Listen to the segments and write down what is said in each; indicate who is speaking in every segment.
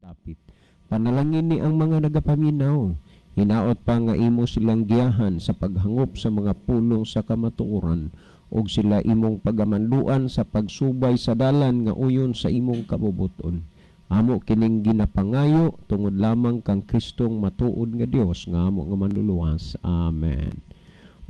Speaker 1: Dapit. Panalangin ni ang mga nagapaminaw. Hinaot pa nga imo silang giyahan sa paghangop sa mga pulong sa kamatuoran ug sila imong pagamanduan sa pagsubay sa dalan nga uyon sa imong kabubuton. Amo kining ginapangayo tungod lamang kang Kristong matuod nga Dios nga amo nga manluluwas. Amen.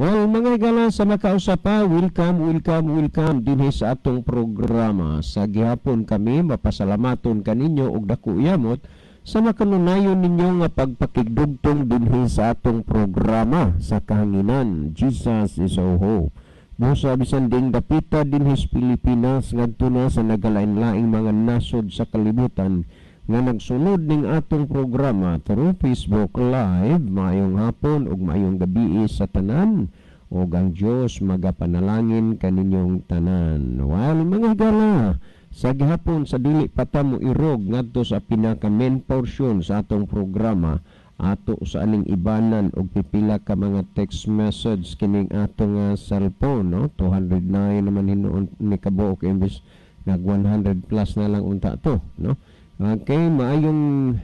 Speaker 1: Well, mga higala sa makausa pa, welcome, welcome, welcome dinhi sa atong programa. Sa gihapon kami mapasalamaton kaninyo og dako yamot sa makanunayon ninyo nga pagpakigdugtong dinhi sa atong programa sa kahanginan, Jesus is Our Hope. Busa bisan ding dapita dinhi sa Pilipinas ngadto na sa nagalain-laing mga nasod sa kalibutan nga nagsunod ning atong programa through Facebook Live, maayong hapon ug maayong gabi sa tanan ug ang Dios magapanalangin kaninyong tanan. Well, mga higala, sa gihapon sa dili pa ta mo irog ngadto sa pinaka main portion sa atong programa, ato sa aning ibanan og pipila ka mga text message kining atong cellphone, no? 209 naman hinuon ni kabuok, imbes nag 100 plus na lang unta to, no? Okay, maayong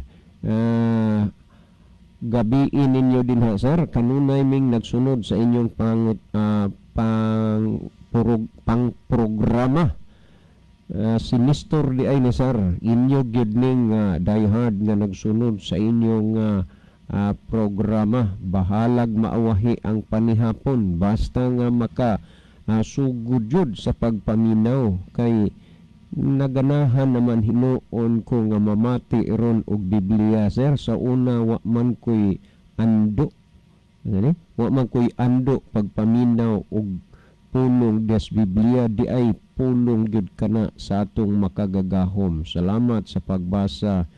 Speaker 1: gabi ninyo dinha, sir. Kanunay ming nagsunod sa inyong pangut pang purog, pang programa. Si Nestor di ay ni, sir, inyo gyud ning diehard nga nagsunod sa inyong programa. Bahalag maawahi ang panihapon basta nga maka sugod jud sa pagpaminaw kay naganahan naman hinuon ko nga mamati ron og Biblia, sir. Sa una wa man ko'y ando. Ano? Wa man ko'y ando pagpaminaw og pulong des Biblia. Di ay pulong gyud kana sa atong makagagahom. Salamat sa pagbasa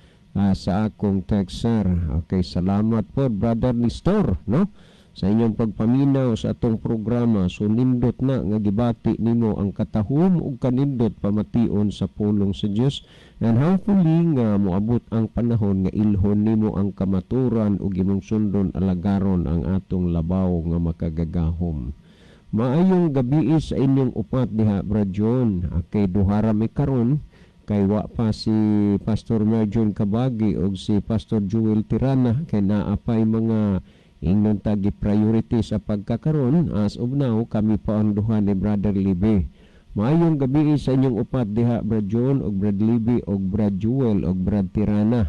Speaker 1: sa akong text, sir. Okay, salamat po, Brother Nestor, no? Sa inyong pagpaminaw sa atong programa. So nindot na nga gibati nimo ang katahom ug kanindot pamation sa pulong sa Dios. And hopefully nga moabot ang panahon nga ilhon nimo ang kamaturan ug imong sundon, alagaron ang atong labaw nga makagagahom. Maayong gabi sa inyong upat diha, Brad John. Okay, duhara mi karon kay wa pa si Pastor Merjon Kabagi og si Pastor Joel Tirana kay naa pay mga ingnon tagi priority sa pagkakaron. As of now, kami pa ang duha ni Brother Libe. Maayong gabi sa inyong upat diha, Brad John og Brad Libe og Brad Joel og Brad Tirana.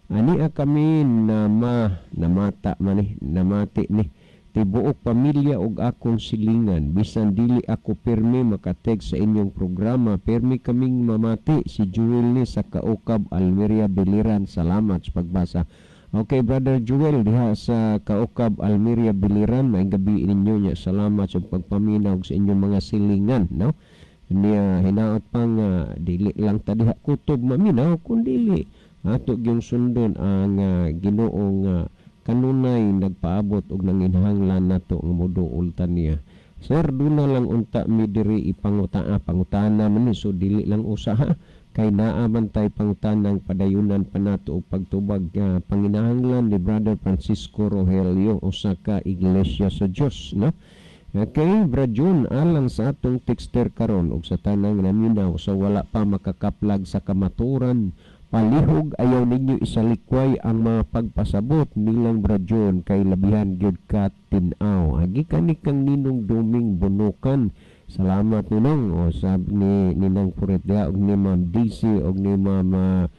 Speaker 1: Ania kami na ma namata man ni namati ni tibuok pamilya ug akong silingan. Bisan dili ako pirmi makateg sa inyong programa, pirmi kaming mamati. Si Jewel ni sa Kaukab, Almeria, Biliran. Salamat sa pagbasa. Okay, Brother Jewel diha sa Kaukab, Almeria, Biliran, maayong gabi ninyo nya. Salamat sa pagpaminaw sa inyong mga silingan, no? Niya hinaot pa nga dili lang ta diha kutob maminaw kun dili ato gyung sundon ang Ginoong kanunay nagpaabot og nanginahanglan nato nga moduol ta niya. Sir, duna lang unta mi diri ipanguta, pangutana man ni, so dili lang usa ha, kay naa man tay pangutanang padayunan pa nato og pagtubag, panginahanglan ni Brother Francisco Rogelio, usa ka Iglesia sa Dios, no? Okay, Brad Jun, alang sa atong texter karon og sa tanang naminaw sa wala pa makakaplag sa kamaturan, palihog ayaw ninyo isalikway ang mga pagpasabot nilang Brad John kay labihan gyud ka tin-aw. Agi kani kang Ninong Duming Bunukan. Salamat, Ninong. O sab ni Ninang Puret diha og ni Ma'am DC og ni Ma'am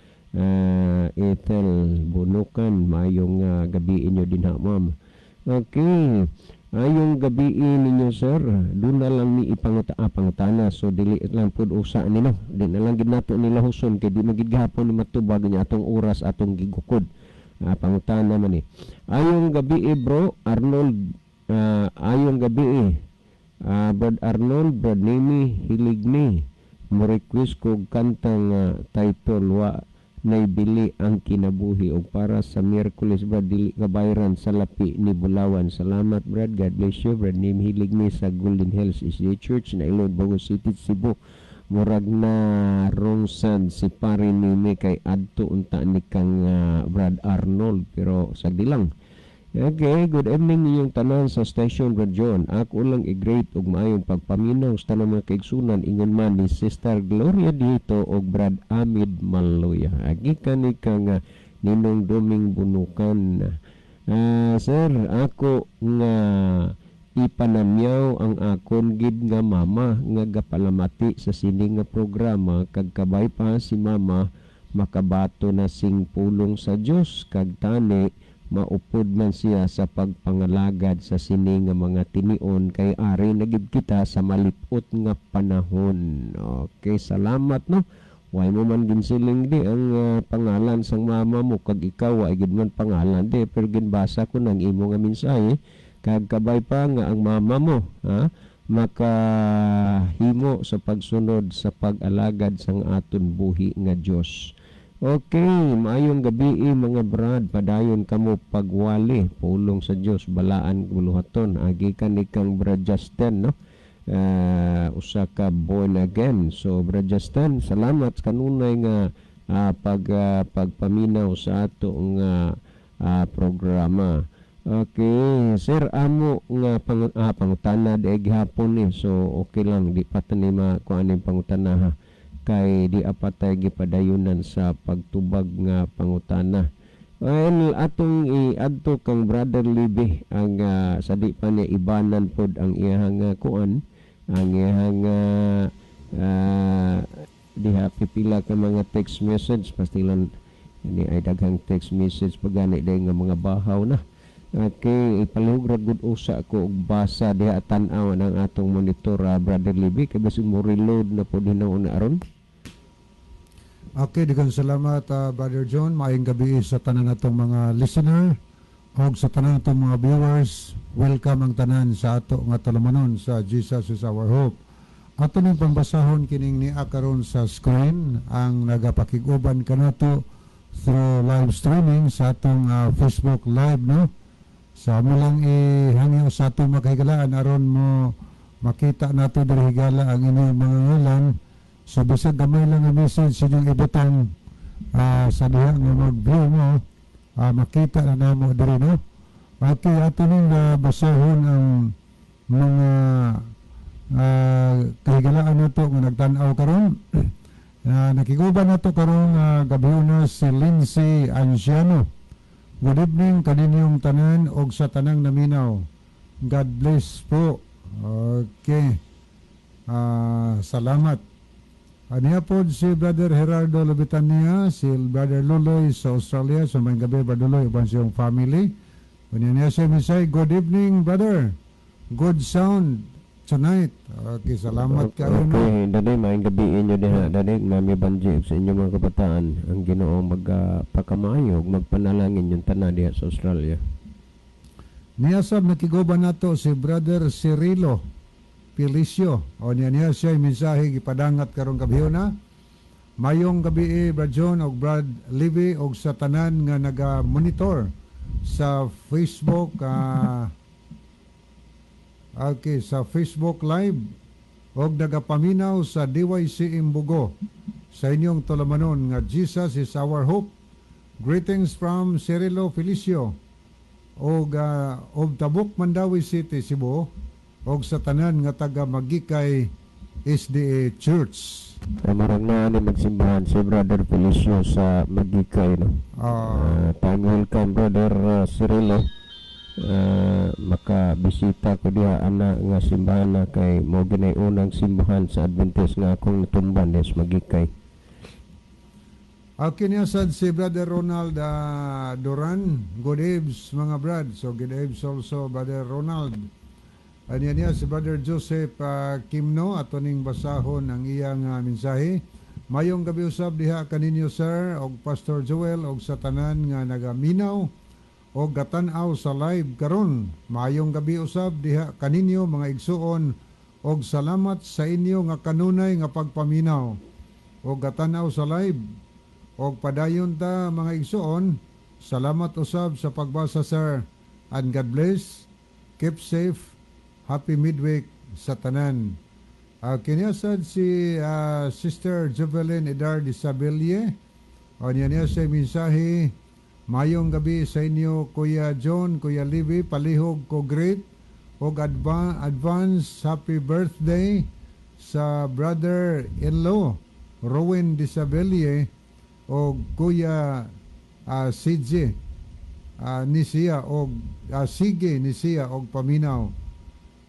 Speaker 1: Ethel Bunukan. Maayong gabi inyo dinha, ma'am. Okay. Ayong gabi ninyo, sir. Doon na lang mi ipanguta, pangutana. So dili lang pud usa ni, no. Di na lang gid nato nila huson kay di magid gahapon ni matubag niya atong oras atong gigukod. Pangutana man ni. Ayong gabi, bro Arnold, ayong gabi eh. Brad Arnold, Brad Nemi, hilig ni. Mo request ko kantang title "Wa Naibili ang Kinabuhi" og para sa Miyerkules, Brad, dili kabayran sa lapi ni Bulawan. Salamat, Brad. God bless you, Brad Nim. Hilig ni sa Golden Hills SDA Church na Ilon, Bogo City, Cebu. Murag na rongsan si pare nimi kay adto unta ni kang Brad Arnold, pero sagdi lang. Okay, good evening ninyong tanan sa station, Brad John. Ako lang i-greet og maayong pagpaminaw sa tanang mga kaigsunan ingon man ni Sister Gloria dito og Brad Amid Maloya. Gikan ni kang Ninong Duming Bunukan. Sir, ako nga ipanamyaw ang akon gid nga mama nga gapalamati sa sini nga programa kag kabay pa si mama makabato na sing pulong sa Dios kag tani maupod man siya sa pagpangalagad sa sini nga mga tinion kay ari na gid kita sa malipot nga panahon. Okay, salamat, no. Way mo man ginsiling di ang pangalan sang mama mo kag ikaw way gid man pangalan di, pero ginbasa ko nang imo nga mensahe kag kabay pa nga ang mama mo, ha, makahimo sa pagsunod sa pag-alagad sang aton buhi nga Dios. Okay, maayong gabi mga brad, padayon kamo pagwali pulong sa Dios, balaan buluhaton. Agi kan ikang Brad Justin, no? Usa ka born again. So Brad Justin, salamat kanunay nga pagpaminaw sa ato nga programa. Okay, sir, amo nga pangutana di gihapon ni. So okay lang, di pa ta ni makuan ning pangutana ha, kay di apatay gipadayunan sa pagtubag nga pangutana. Well, atong iadto kang Brother Libby ang sa di pa niya ibanan pod ang iyang kuan, ang iyang diha pipila ka mga text message. Pastilan ni ay daghang text message pagani dahil nga mga bahaw na. Okay, ipalihog ra gud usa ko og basa diha, tan-aw ng atong monitor, Brother Libby, kay basin mo reload na pod hinauna aron.
Speaker 2: Okay, daghang salamat, Brother John. Maayong gabi sa tanan natong mga listener og sa tanan natong mga viewers. Welcome ang tanan sa ato nga tulumanon sa Jesus Is Our Hope. Ato ning pambasahon kining ni karon sa screen ang nagapakig-uban kanato through live streaming sa atong Facebook Live, no. Sa amo lang ihangyo sa atong makahigalaan aron mo makita nato diri higala ang inyong mga ngalan. So bisag gamay lang ang message inyong ibutang sa diha nga mag-view mo, makita na namo diri, no. Okay, ato ning basahon ang mga kahigalaan nato nga nagtan-aw karon. Nakiguban nato karong gabi si Lindsay Anciano. Good evening kaninyong tanan og sa tanang naminaw. God bless po. Okay. Salamat. Aniya po si Brother Gerardo Lobitania, si Brother Luloy sa Australia. So maayong gabi, Brother Luloy, uban siyang family. Unya niya siya misay, "Good evening, brother. Good sound tonight." Okay, salamat kayo, no.
Speaker 1: Okay, dali, maayong gabi inyo diha. Dali, Mami Banji, sa inyong mga kabataan, ang Ginoo magpakamayo, magpanalangin yung tanan diha sa Australia.
Speaker 2: Niya sab nakiguban nato si Brother Cirilo Felicio. O niya niya siya mensahe gipadangat karong gabi na. "Mayong gabi, Brad John og Brad Libby og sa tanan nga naga-monitor sa Facebook, okay, sa Facebook Live og nagapaminaw sa DYC Imbugo sa inyong tulumanon nga Jesus Is Our Hope. Greetings from Cirilo Felicio og og Tabuk, Mandaue City, Cebu og sa tanan nga taga Magikay SDA Church."
Speaker 1: Marang na ni magsimbahan si Brother Felicio sa Magikay, no? Time will come, Brother Cirilo. Makabisita ko diha ana nga simbahan na kay mo ginay unang simbahan sa Adventist nga akong natumban des Magikay.
Speaker 2: Okay niya sad si Brother Ronald Duran. "Good eves, mga brad." So good eves also, Brother Ronald. Anya niya si Brother Joseph Kimno, ato ning basahon ang iyang mensahe. "Mayong gabi usab diha kaninyo, sir og Pastor Joel og sa tanan nga nagaminaw og gatan-aw sa live karon. Mayong gabi usab diha kaninyo, mga igsuon, og salamat sa inyo nga kanunay nga pagpaminaw og gatan-aw sa live og padayon ta, mga igsuon. Salamat usab sa pagbasa, sir, and God bless. Keep safe. Happy midweek sa tanan." Kini sad si Sister Jovelyn Edar de Sabelle. O niya niya siya mensahe. Mayong gabi sa inyo, Kuya John, Kuya Libby, palihog ko greet og advance happy birthday sa brother-in-law Rowan Disabelle og Kuya CJ ni siya og sige ni siya og paminaw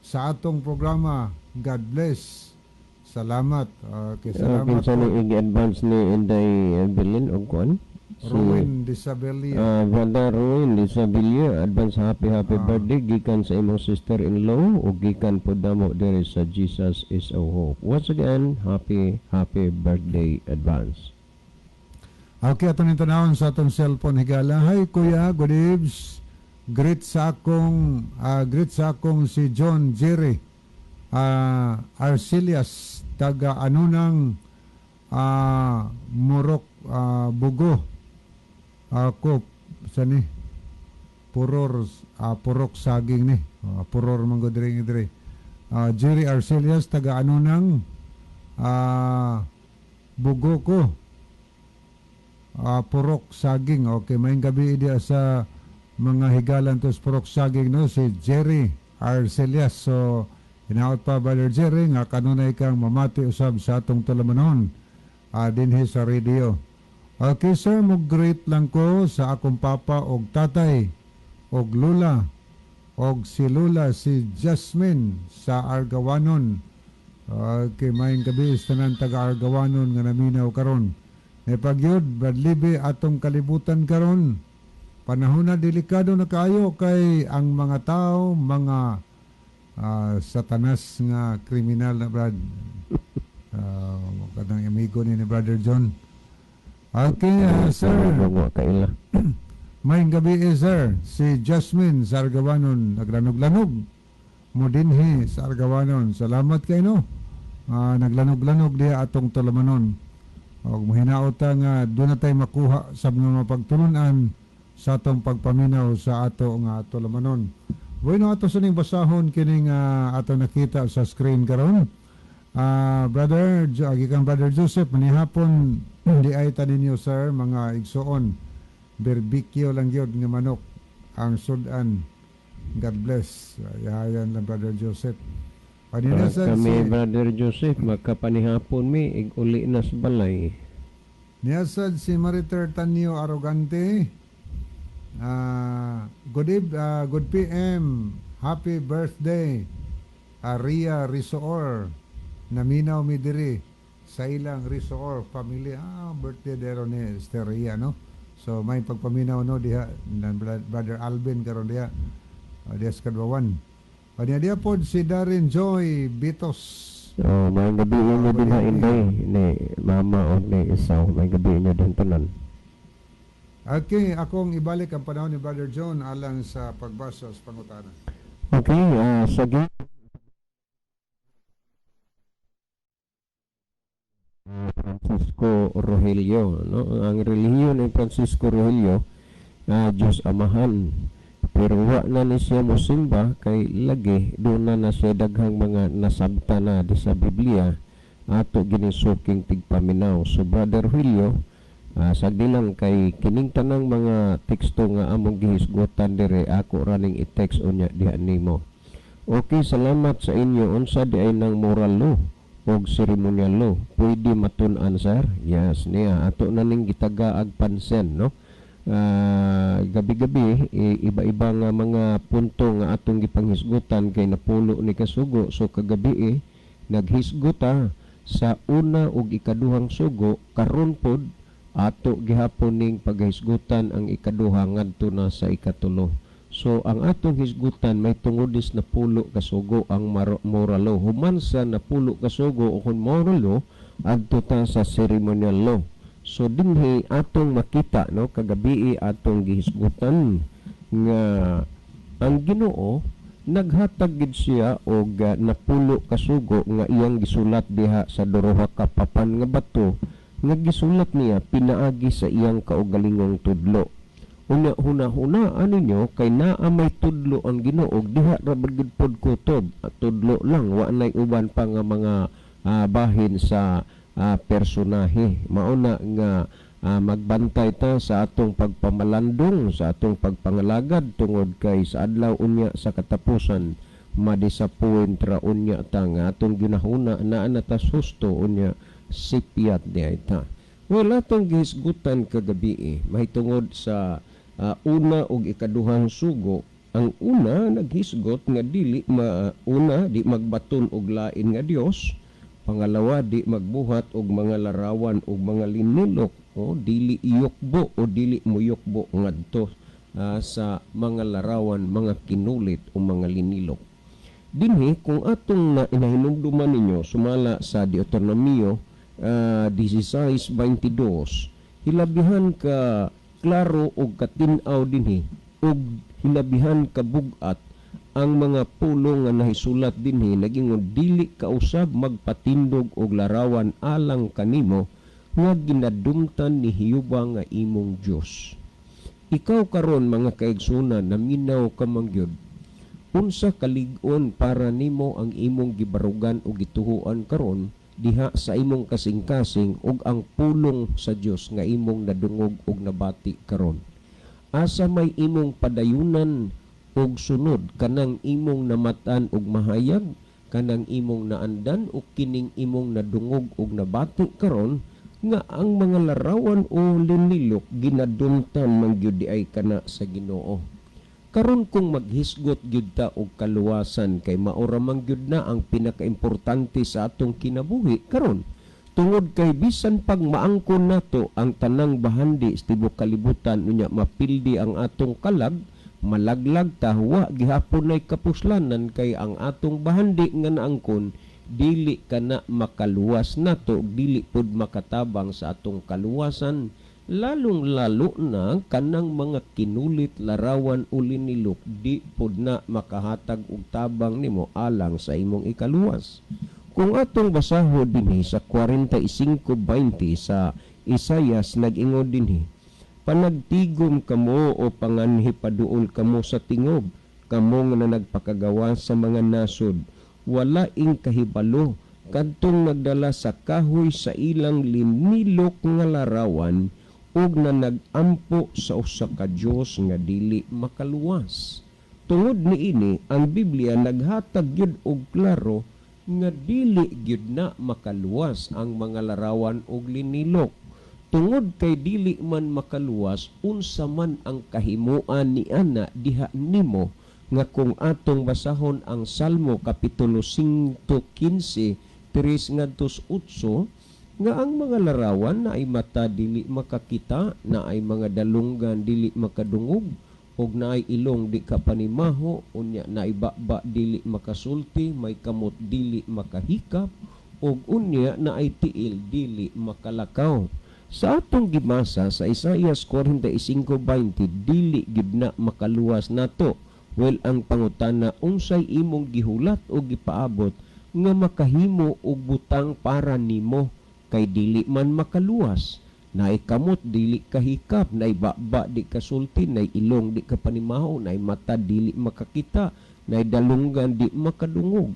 Speaker 2: sa atong programa. God bless. Salamat. Okay, salamat
Speaker 1: Kinsa
Speaker 2: po.
Speaker 1: Ni i-advance ni Inday Evelyn og kuan? Si
Speaker 2: Rowan Disabelle.
Speaker 1: Brother Rowan Disabilia, advance happy happy birthday gikan sa imong sister-in-law ug gikan pod namo diri sa Jesus is Our Hope. Once again, happy happy birthday advance.
Speaker 2: Okay, ato ning tanawon sa atong cellphone, higala. Hi Kuya, good eves. Greet sa akong si John Jerry Arcelias, taga Anunang Murok Bugo. Ako sa ni Puror Purok Saging ni. Puror man gud diri diri. Jerry Arcelias, taga Anunang Bugo ko. Purok Saging. Okay, maayong gabi diya sa mga higalan to sa Purok Saging, no, si Jerry Arcelias. So hinaot pa, Brother Jerry, nga kanunay kang mamati usab sa atong tulamanon dinhi sa radio. Okay sir, mo greet lang ko sa akong papa og tatay og lula og si Lula si Jasmine sa Argawanon. Okay, maayong gabi sa tanan taga Argawanon nga naminaw karon. Ne pagyud, Brad Libby, atong kalibutan karon. Panahon na delikado na kaayo kay ang mga tao mga satanas nga kriminal na, Brad. Kanang amigo ni Brother John. Okay, sir.
Speaker 1: Wa kaila.
Speaker 2: Maayong gabi eh, sir. Si Jasmine sa Argawanon naglanog-lanog. Mo dinhi sa Argawanon. Salamat kay, no. Naglanog-lanog diha atong tulamanon. Og mahinaot ta nga doon na tayo makuha sa mga mapagtulunan sa atong pagpaminaw sa ato nga tulamanon. Bueno, ato sa ning basahon kining ato nakita sa screen karon. Brother, gikan Brother Joseph, manihapon di ay ta ninyo sir, mga igsoon. Berbikyo lang gyud nga manok ang sudan. God bless. Yahayan lang, Brother Joseph. Kanina sa
Speaker 1: Kami,
Speaker 2: si,
Speaker 1: Brother Joseph, magkapanihapon mi, ig-uli na sa balay.
Speaker 2: Niyasad si Mariter Tanyo Arrogante. Good PM. Happy birthday. Aria Risoor. Naminaw mi diri sa ilang Risoor family. Birthday dero ni Sister Ria, no? So may pagpaminaw, no, diha nan Brother Alvin karon diha. Diha sa Kadwawan. Kanya diha pod si Darren Joy Bitos.
Speaker 1: So, maayong gabi inyo din ha, Inday, ni mama o ni Isaw. Maayong gabi inyo din tanan.
Speaker 2: Okay, akong ibalik ang panahon ni Brother John alang sa pagbasa sa pangutana.
Speaker 1: Okay, sige. Francisco Rogelio, no? Ang relihiyon ni Francisco Rogelio, Diyos Amahan. Pero wa na ni siya mosimba kay lagi doon na na siya daghang mga nasabta na di sa Biblia ato ginisuking tigpaminaw. So Brother Rogelio, sagdi lang kay kining tanang mga teksto nga among gihisgutan dire, ako raning i-text unya diha nimo. Okay, salamat sa inyo. Unsa di ay nang moral law og ceremonial law? Pwede matun-an, sir? Yes, niya ato na ning gitagaag pansen, no? Gabi-gabi iba-iba nga mga punto nga atong gipanghisgutan kay napulo ni kasugo. So kagabi naghisguta sa una ug ikaduhang sugo. Karon pod ato gihapon ning paghisgutan ang ikaduha ngadto na sa ikatulo. So ang atong hisgutan may tungod is napulo kasugo ang moral law. Human sa napulo kasugo o kon moral law, adto ta sa ceremonial law. So dinhi atong makita, no, kagabi atong gihisgutan nga ang Ginoo naghatag gid siya og napulo kasugo nga iyang gisulat diha sa duha ka papan nga bato nga gisulat niya pinaagi sa iyang kaugalingong tudlo. Unya huna-huna ninyo kay naa may tudlo ang Ginoo diha ra ba gid pod kutob tudlo lang, wa nay uban pa nga mga bahin sa personahe. Mauna nga Magbantay ta sa atong pagpamalandong, sa atong pagpangalagad, tungod kay sa adlaw unya sa katapusan madisappoint ra unya ta nga atong ginahuna naa na tas husto, unya sipyat diay ta. Well, atong gihisgutan kagabi mahitungod sa una ug ikaduhang sugo. Ang una naghisgot nga dili ma, una, di magbaton og lain nga Dios. Pangalawa, di magbuhat og mga larawan og mga linilok o dili iyukbo o dili muyukbo ngadto sa mga larawan, mga kinulit o mga linilok. Dinhi, kung atong na inahinumduman ninyo sumala sa Deuteronomio 16:22, hilabihan ka klaro og katin-aw dinhi ug hilabihan ka bug-at ang mga pulong nga nahisulat dinhi. Nagingon, "Dili ka usab magpatindog og larawan alang kanimo nga ginadumtan ni Jehova nga imong Dios." Ikaw karon, mga kaigsunan, naminaw ka man gyud, unsa kalig-on para nimo ang imong gibarugan o gituhuan karon diha sa imong kasing-kasing ug ang pulong sa Dios nga imong nadungog ug nabati karon? Asa may imong padayunan og sunod, kanang imong namatan og mahayag, kanang imong naandan, o kining imong nadungog og nabati karon nga ang mga larawan o linilok ginadumtan man gyud diay kana sa Ginoo? Karon, kung maghisgot gyud ta og kaluwasan, kay mao ra man gyud na ang pinakaimportante sa atong kinabuhi karon, tungod kay bisan pag maangkon nato ang tanang bahandi sa tibuok kalibutan, unya mapildi ang atong kalag, malaglag ta, wa gihapon nay kapuslanan, kay ang atong bahandi nga naangkon dili kana makaluwas nato, dili pud makatabang sa atong kaluwasan, lalong lalo na kanang mga kinulit, larawan o linilok, di pud na makahatag og tabang nimo alang sa imong ikaluwas. Kung atong basahon dinhi sa 45:20 sa Isayas, nag-ingon dinhi, "Panagtigom kamo o panganhi, paduol kamo sa tingob, kamo nga nagpakagawa sa mga nasod. Wala ing kahibalo kadtong nagdala sa kahoy sa ilang linilok nga larawan ug na nagampo sa usa ka Dios nga dili makaluwas." Tungod niini, ang Biblia naghatag gyud og klaro nga dili gyud na makaluwas ang mga larawan og linilok. Tungod kay dili man makaluwas, unsa man ang kahimuan ni ana diha nimo nga kung atong basahon ang Salmo kapitulo 115 3 ngadto 8, nga ang mga larawan naay mata, dili makakita, naay mga dalunggan, dili makadungog, ug naay ilong, di ka panimaho, unya naay baba, dili makasulti, may kamot, dili makahikap, ug unya naay tiil, dili makalakaw. Sa atong gibasa sa Isaias 45:20, dili gid na makaluwas nato. Well, ang pangutana, unsay imong gihulat o gipaabot nga makahimo og butang para nimo kay dili man makaluwas? Naay kamot, dili kahikap, naay baba, di kasulti, naay ilong, di ka panimaho, naay mata, dili makakita, naay dalunggan, di makadungog.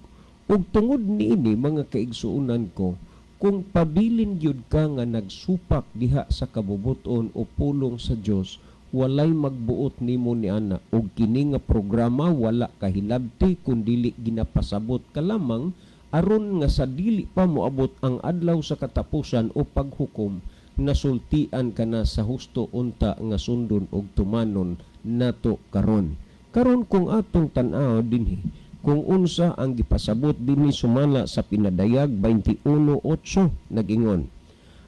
Speaker 1: Ug tungod niini, mga kaigsuonan ko, kung pabilin gyud ka nga nagsupak diha sa kabubuton o pulong sa Dios, walay magbuot nimo ni ana, ug kini nga programa wala kahilabti kun dili ginapasabot ka lamang aron nga sa dili pa moabot ang adlaw sa katapusan o paghukom, nasultian ka na sa husto unta nga sundon og tumanon nato karon. Karon, kung atong tan-aw dinhi kung unsa ang gipasabot dinhi sumala sa Pinadayag 21:8, nagingon,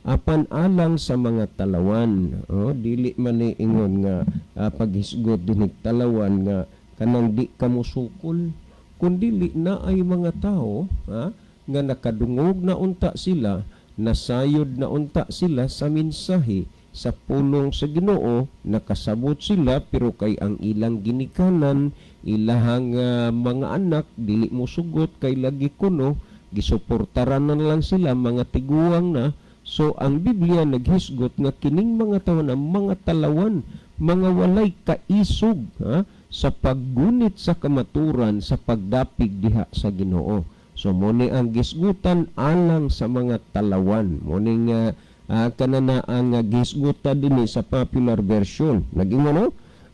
Speaker 1: "Apan alang sa mga talawan." Oh, dili man ni ingon nga paghisgot dinhi talawan nga kanang di ka mosukol, kun dili na ay mga tao, ha, nga nakadungog na unta sila, nasayod na unta sila sa mensahe sa pulong sa Ginoo, nakasabot sila, pero kay ang ilang ginikanan, ilahang mga anak dili mo sugot kay lagi kuno gisuportaran na lang sila, mga tiguang na. So ang Biblia naghisgot nga kining mga tawo na mga talawan, mga walay kaisog, ha, sa paggunit sa kamaturan sa pagdapig diha sa Ginoo. So mo ni ang gisgutan alang sa mga talawan. Mo ni nga Kanana ang gisgutan dinhi sa popular version. Nag-ingon, no?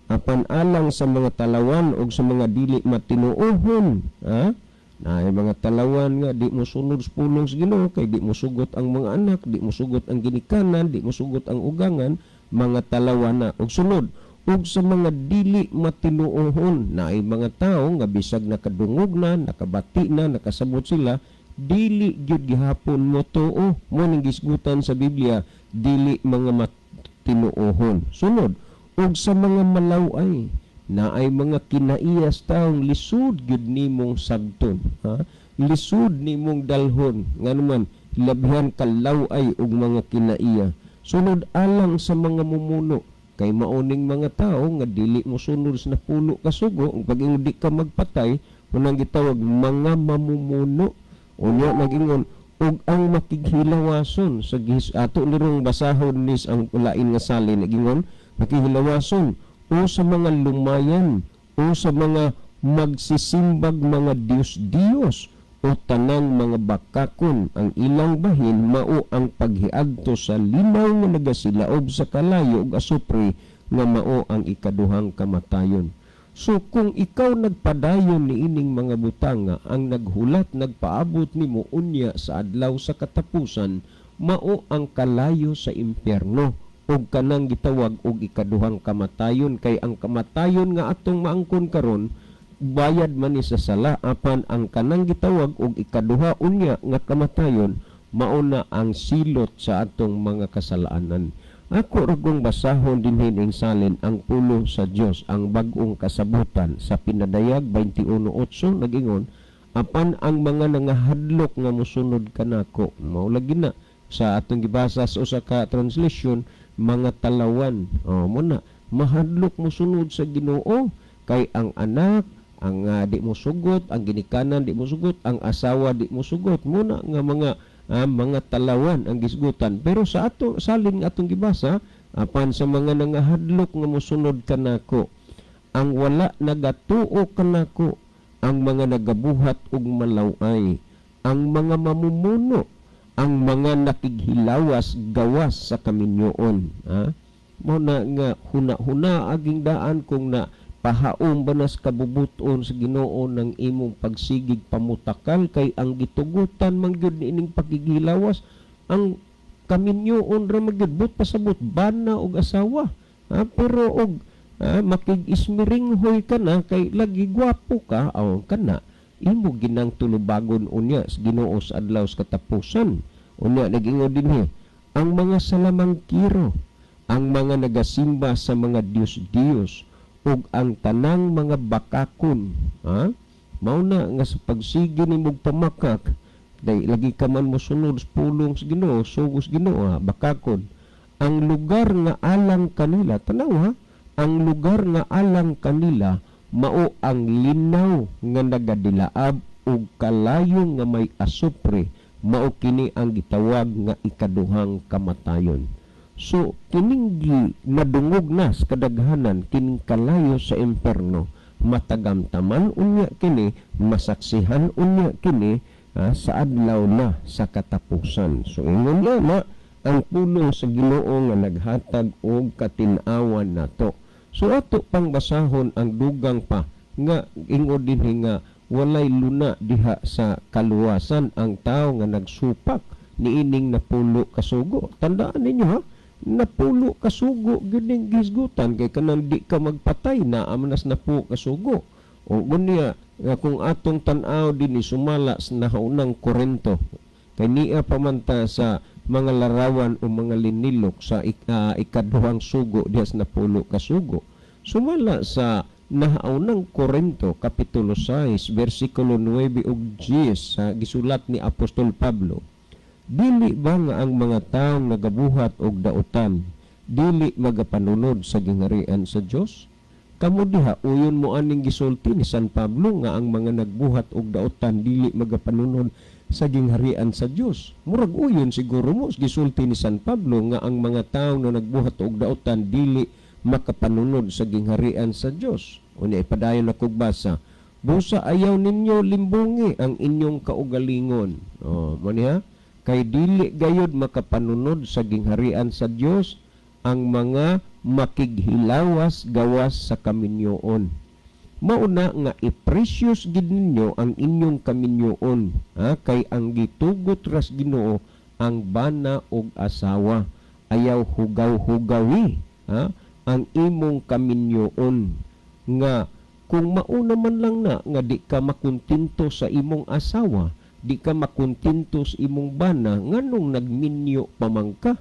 Speaker 1: Apan alang sa mga talawan og sa mga dili matinuohon, ha? Na mga talawan nga di mo sunod sa pulong sa Ginoo kay di mo sugot ang mga anak, di mo sugot ang ginikanan, di mo sugot ang ugangan, mga talawan na. Og sunod, ug sa mga dili matinuohon, na ay mga tao nga bisag nakadungog na, nakabati na, nakasabot sila, dili gyud gihapon mo tuo. Mo ning gisgutan sa Biblia, dili mga matinuohon. Sunod, ug sa mga malaway, na ay mga kinaiyas taong lisod gyud nimong sagton, ha? Lisod nimong dalhon, nganuman labihan kalaway ug mga kinaiya. Sunod, alang sa mga mumuno, kay mauning mga tao nga dili mo sunod sa napulo ka sugo, ug pag di ka magpatay, unang gitawag mga mamumuno. Unya nagingon ug ang makighilawason sa gis ato nirong basahon nis ang lain nga salin, nagingon makighilawason o sa mga lumayan o sa mga magsisimbag mga Diyos-Diyos o tanang mga bakakon, ang ilang bahin mao ang paghiagto sa linaw nga nagasilaob sa kalayo ug asupre nga mao ang ikaduhang kamatayon. So kung ikaw nagpadayon niining mga butanga, ang naghulat nagpaabot nimo unya sa adlaw sa katapusan mao ang kalayo sa impyerno ug kanang gitawag og ikaduhang kamatayon, kay ang kamatayon nga atong maangkon karon bayad man ni sa sala, apan ang kanang gitawag og ikaduha unya nga kamatayon mao na ang silot sa atong mga kasalanan. Ako ra kong basahon dinhi ning salin ang pulong sa Dios, ang bag-ong kasabutan sa Pinadayag 21:8, nagingon, apan ang mga nangahadlok nga mosunod kanako, mao lagi na sa atong gibasa sa usa ka translation, mga talawan. Oh, mo na mahadlok mosunod sa Ginoo kay ang anak ang di mo sugot, ang ginikanan di mo sugot, ang asawa di mo sugot, muna nga mga talawan ang gisgutan. Pero sa ato salin nga atong gibasa, apan sa mga nangahadlok nga mosunod kanako, ang wala nagatuo kanako, ang mga nagabuhat og malaway, ang mga mamumuno, ang mga nakighilawas gawas sa kaminyoon, ha? Mo na nga huna-huna aging daan kung na pahaom ba nas kabubuton sa Ginoo ng imong pagsigig pamutakal, kay ang gitugutan man gyud niining pakighilawas ang kaminyoon ra man gyud, but pasabot bana og asawa, ha? Pero og makig-ismiringhoy ka na kay lagi gwapo ka, aw kana imo ginang tulubagon unya sa Ginoo sa adlaw sa katapusan. Unya nagingon dinhi ang mga salamangkiro, ang mga nagasimba sa mga Diyos-Diyos ug ang tanang mga bakakon, ha? Mao na nga sa pagsige nimog pamakak, day lagi ka man mosunod sa pulong sa Ginoo, sugos Ginoo, ha? Bakakon. Ang lugar nga alang kanila, tanaw ha, ang lugar nga alang kanila mao ang linaw nga nagadilaab ug kalayo nga may asupre, mao kini ang gitawag nga ikaduhang kamatayon. So kining madungog na sa kadaghanan kining kalayo sa imperno, matagamtaman unya kini, masaksihan unya kini, sa adlaw na sa katapusan. So ingon nga na ang pulong sa Ginoo nga naghatag og katin-awan nato. So ato pang basahon ang dugang pa nga ingon dinhi nga walay luna diha sa kaluwasan ang tao nga nagsupak niining napulo kasugo. Tandaan ninyo ha, napulo kasugo gyud ning gisgutan, kay kanang di ka magpatay na amanas napulo kasugo. O gunya nga kung atong tan-aw dinhi sumala sa nahaunang Korinto, kay niya pamanta sa mga larawan o mga linilok sa ikaduhang sugo diha sa napulo kasugo. Sumala sa nahaunang Korinto kapitulo 6 bersikulo 9 ug 10 sa gisulat ni Apostol Pablo, dili ba nga ang mga taong nagabuhat og dautan dili magapanunod sa gingharian sa Dios? Kamo diha uyon mo aning gisulti ni San Pablo nga ang mga nagbuhat og dautan dili magapanunod sa gingharian sa Dios. Murag uyon siguro mo gisulti ni San Pablo nga ang mga tawo na nagbuhat og dautan dili makapanunod sa gingharian sa Dios. Unya ipadayon akong basa, busa ayaw ninyo limbungi ang inyong kaugalingon. Oh, mo niya Kay dili gayud makapanunod sa gingharian sa Dios ang mga makighilawas gawas sa kaminyoon. Mauna nga i-precious gid ninyo ang inyong kaminyoon, ha? Kay ang gitugot ras Ginoo ang bana og asawa. Ayaw hugaw-hugawi, ha, ang imong kaminyoon, nga kung mauna man lang na nga di ka makontento sa imong asawa, di ka makontento sa imong bana, nganong nagminyo pa man ka?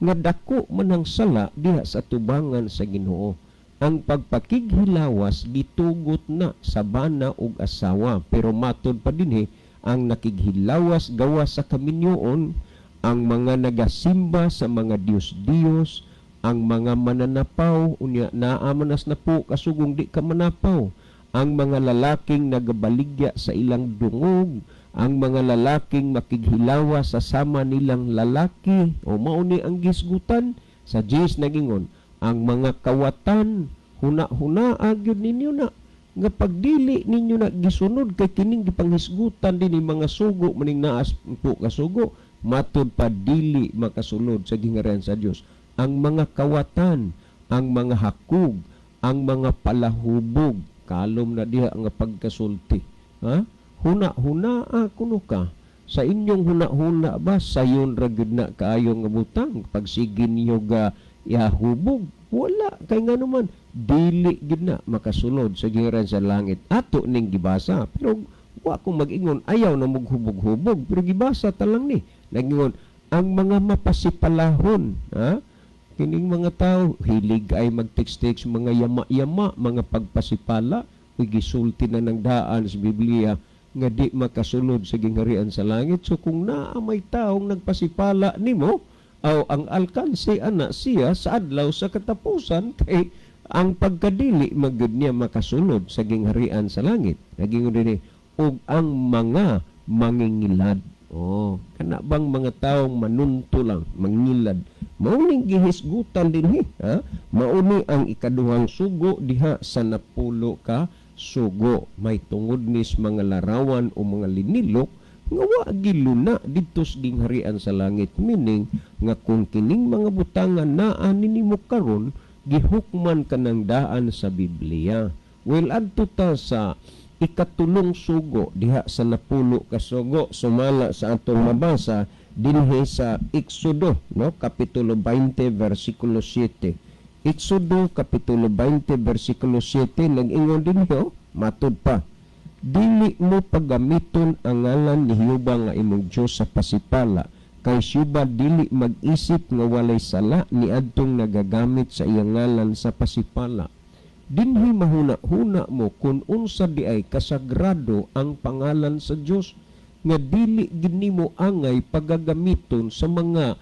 Speaker 1: Nga dako man ang sala diha sa tubangan sa Ginoo. Ang pagpakighilawas gitugot na sa bana ug asawa, pero matod pa dinhi ang nakighilawas gawas sa kaminyoon, ang mga nagasimba sa mga Diyos-Diyos, ang mga mananapaw, unya naa man nas napo kasugong di ka manapaw, ang mga lalaking nagabaligya sa ilang dungog, ang mga lalaking makighilawas sa sama nilang lalaki, o mauni ang gisgutan sa Diyos. Nagingon ang mga kawatan, huna-huna gyud ninyo na nga pagdili ninyo na gisunod kay kining gipanghisgutan din ni mga sugo maning naas po kasugo, matud pa dili makasulod sa gingharian sa Dios ang mga kawatan, ang mga hakog, ang mga palahubog. Kalom na diha nga pagkasulti, ha? Huna-huna kuno ka sa inyong huna-huna ba, sayon ra gyud na kaayo nga butang pagsige niyo ga yahubog? Wala, kay nga naman dili gid na makasulod sa gingharian sa langit. Ato ning gibasa, pero wa ko mag-ingon ayaw na mughubog-hubog, pero gibasa ta lang ni. Nagingon ang mga mapasipalahon, ha? Kining mga tao hilig ay mag-text-text, mga yama-yama, mga pagpasipala. Uy, gisulti na ng daan sa Biblia nga di makasulod sa gingharian sa langit. So kung naa may taong nagpasipala nimo, aw ang alkanse ana siya sa adlaw sa katapusan, kay ang pagkadili magyud niya makasulod sa gingharian sa langit. Nagingon dinhi og ang mga mangingilad. Oh, kana bang mga taong manunto lang, mangilad. Mao ning gihisgutan dinhi, ha? Mao ni ang ikaduhang sugo diha sa 10 ka sugo. May tungod nis mga larawan o mga linilok nga wa giluna didto sa gingharian sa langit, meaning nga kung kining mga butangan naa nimo karon, gihukman ka ng daan sa Biblia. Well, adto ta sa ikatulong sugo diha sa 10 ka sugo, sumala sa atong mabasa dinhi sa Exodo, no, kapitulo 20 versikulo 7. Exodo kapitulo 20 versikulo 7, nag-ingon dinhi, oh, matud pa, "Dili mo paggamiton ang ngalan ni Jehova nga imong Dios sa pasipala, kay Jehova dili mag-isip nga walay sala niadtong nagagamit sa iyang ngalan sa pasipala." Dinhi mahuna-huna mo kung unsa di ay kasagrado ang pangalan sa Dios nga dili gid nimo angay pagagamiton sa mga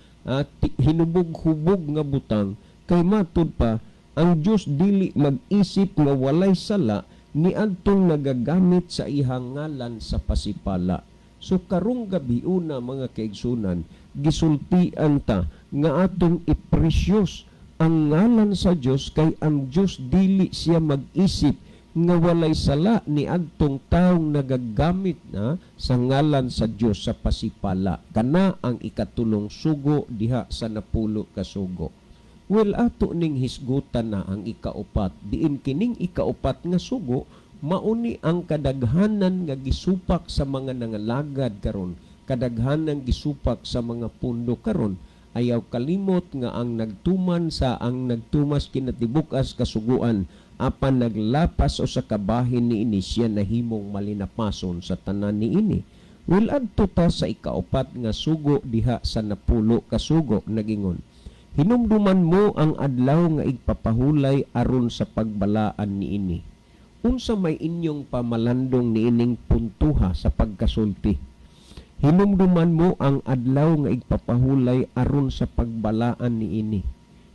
Speaker 1: hinubog-hubog nga butang, kay matud pa ang Dios dili mag-isip nga walay sala niadtong nagagamit sa iyang ngalan sa pasipala. So karong gabi una, mga kaigsunan, gisultian ta nga atong i-precious ang ngalan sa Dios, kay ang Dios dili siya mag-isip nga walay sala ni adtong taong nagagamit na sa ngalan sa Dios sa pasipala. Kana ang ikatulong sugo diha sa 10 ka sugo. Well, ato ning hisgutan na ang ikaupat. Diin kining ikaupat nga sugo, mauni ang kadaghanan nga gisupak sa mga nangalagad karon, kadaghanan gisupak sa mga pundo karon. Ayaw kalimot nga ang nagtuman sa ang nagtumas kinatibuk-as kasuguan apan naglapas o sa kabahin niini, siya nahimong malinapason sa tanan niini. Well, adto ta sa ikaupat nga sugo diha sa 10 ka sugo. Nagingon, "Hinumduman mo ang adlaw nga igpapahulay aron sa pagbalaan niini." Unsa may inyong pamalandong niining puntuha sa pagkasulti? "Hinumduman mo ang adlaw nga igpapahulay aron sa pagbalaan niini."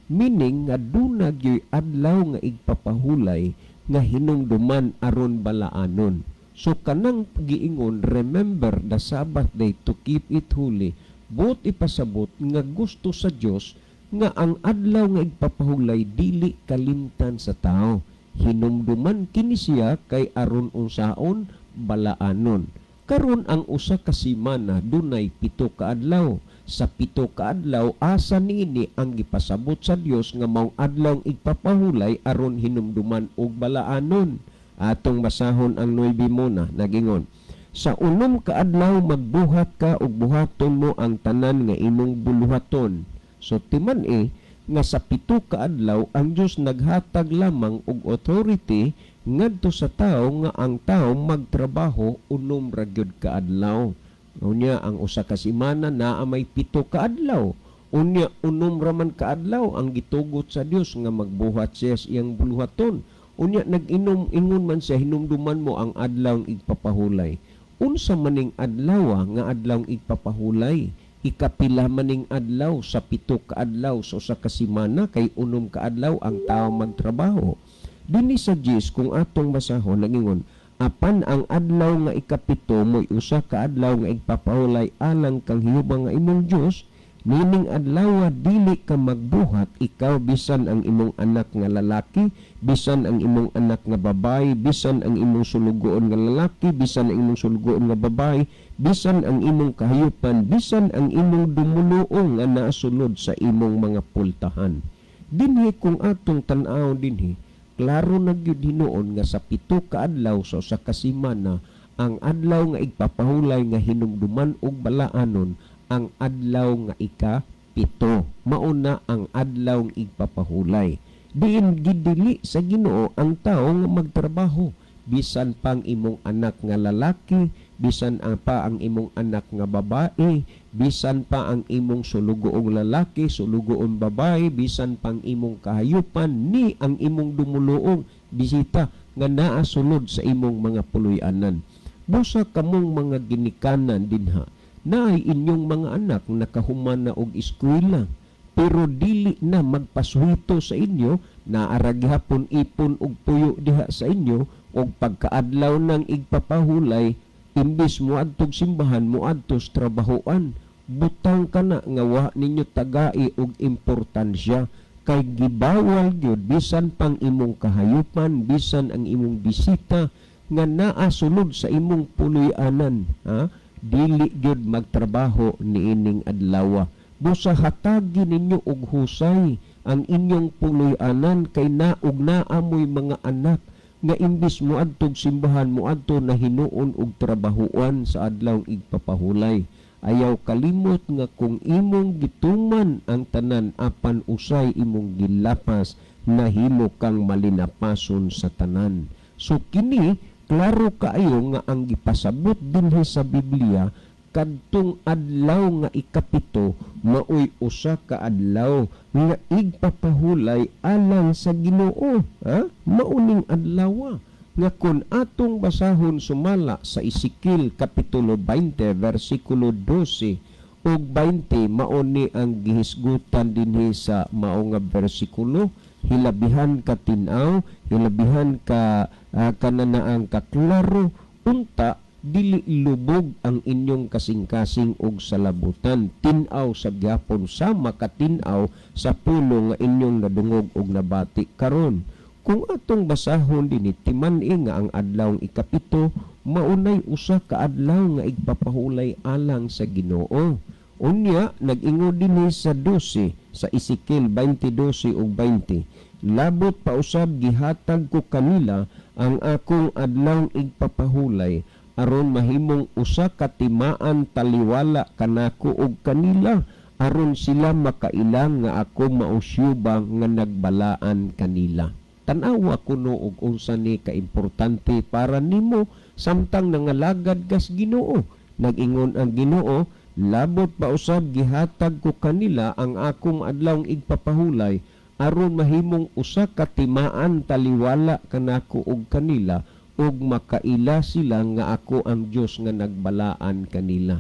Speaker 1: Meaning nga duna gyoy adlaw nga igpapahulay nga hinumduman aron balaanon. So kanang giingon, "Remember the Sabbath day to keep it holy," buot ipasabot nga gusto sa Dios nga ang adlaw nga igpapahulay dili kalimtan sa tao. Hinumduman kini siya kay aron unsaon? Balaanon. Karon ang usa ka semana dunay 7 ka adlaw. Sa 7 ka adlaw, asa niini ang gipasabot sa Dios nga maong adlaw igpapahulay aron hinumduman og balaanon? Atong basahon ang 9 muna. Nagingon, "Sa 6 ka adlaw magbuhat ka ug buhaton mo ang tanan nga imong buluhaton." So timan eh nga sa 7 ka adlaw ang Dios naghatag lamang og authority ngadto sa tawo nga ang tawo magtrabaho 6 ra gyud ka adlaw. Unya ang usa ka semana naa may 7 ka adlaw. Unya 6 ra man ka adlaw ang gitugot sa Dios nga magbuhat siya sa iyang buluhaton. Unya nag-inom ingon man siya, "Hinumduman mo ang adlaw igpapahulay." Unsa maning adlaw nga adlaw igpapahulay? Ikapila maning adlaw sa 7 ka adlaw sa usa ka semana, kay 6 ka adlaw ang tao magtrabaho? Dinhi sa 10, kung atong basahon, nagingon, "Apan ang adlaw nga 7 mo'y usa ka adlaw nga igpapahulay alang kang Jehova nga imong Dios. Nining adlaw dili ka magbuhat, ikaw bisan ang imong anak nga lalaki, bisan ang imong anak nga babae, bisan ang imong sulugoon nga lalaki, bisan ang imong sulugoon nga babae, bisan ang imong kahayupan, bisan ang imong dumuluong nga naasulod sa imong mga pultahan." Dinhi kung atong tan-aw dinhi, klaro na gyud hinuon nga sa 7 ka adlaw sa usa ka semana, ang adlaw nga igpapahulay nga hinumduman og balaanon ang adlaw nga 7. Mauna ang adlaw nga igpapahulay. Diin gidili sa Ginoo ang tao nga magtrabaho, bisan pang imong anak nga lalaki, bisan ang pa ang imong anak nga babae, bisan pa ang imong sulugoong lalaki, sulugoong babae, bisan pang imong kahayupan, ni ang imong dumuluong bisita nga naa sulod sa imong mga puloy-anan. Busa kamong mga ginikanan dinha, naay inyong mga anak nakahuman na og eskwela, pero dili na magpasuhito sa inyo, naa ra gihapon ipon og puyo diha sa inyo, og pagkaadlaw ng igpapahulay, imbis moadtog simbahan, moadto sa trabahoan. Butang kana nga wa ninyo tagai og importansya, kay gibawal gyud bisan pang imong kahayupan, bisan ang imong bisita nga naa sulod sa imong puloy-anan, ha, dili gyud magtrabaho niining adlaw. Busa hatagi ninyo og husay ang inyong puloy-anan, kay naog naamoy mga anak nga imbis moadtog simbahan, moadto na hinuon og trabahuan sa adlaw igpapahulay. Ayaw kalimot nga kung imong gituman ang tanan apan usay imong gilapas, nahimo kang malinapason sa tanan. So kini klaro kaayo nga ang gipasabot dinhi sa Biblia, kadtong adlaw nga 7 maoy usa ka adlaw nga igpapahulay alang sa Ginoo, ha? Mauning adlaw nga kun atong basahon sumala sa Ezekiel kapitulo 20 versikulo 12 ug 20, mao ni ang gihisgutan dinhi sa mao nga bersikulo, hilabihan ka tin-aw, hilabihan ka kananaang kaklaro, unta dili lubog ang inyong kasing-kasing og salabutan. Tin-aw sa gyapon sama katin-aw sa pulong nga inyong nadungog og nabati karon. Kung atong basahon dinhi, timan-i nga ang adlaw 7 maunay usa ka adlaw nga igpapahulay alang sa Ginoo. Unya nag-ingon dinhi sa 12, sa Ezekiel 20:12 ug 20, "Labot pa usab gihatag ko kanila ang akong adlaw igpapahulay aron mahimong usa ka timaan taliwala kanako og kanila, aron sila makailang nga ako mao si Jehova nga nagbalaan kanila." Tan-awa kuno og unsa ni kaimportante para nimo samtang nangalagad kas Ginoo. Nag-ingon ang Ginoo, "Labot pa usab gihatag ko kanila ang akong adlaw igpapahulay aron mahimong usa ka timaan taliwala kanako og kanila, ug makaila sila nga ako ang Dios nga nagbalaan kanila."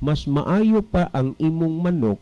Speaker 1: Mas maayo pa ang imong manok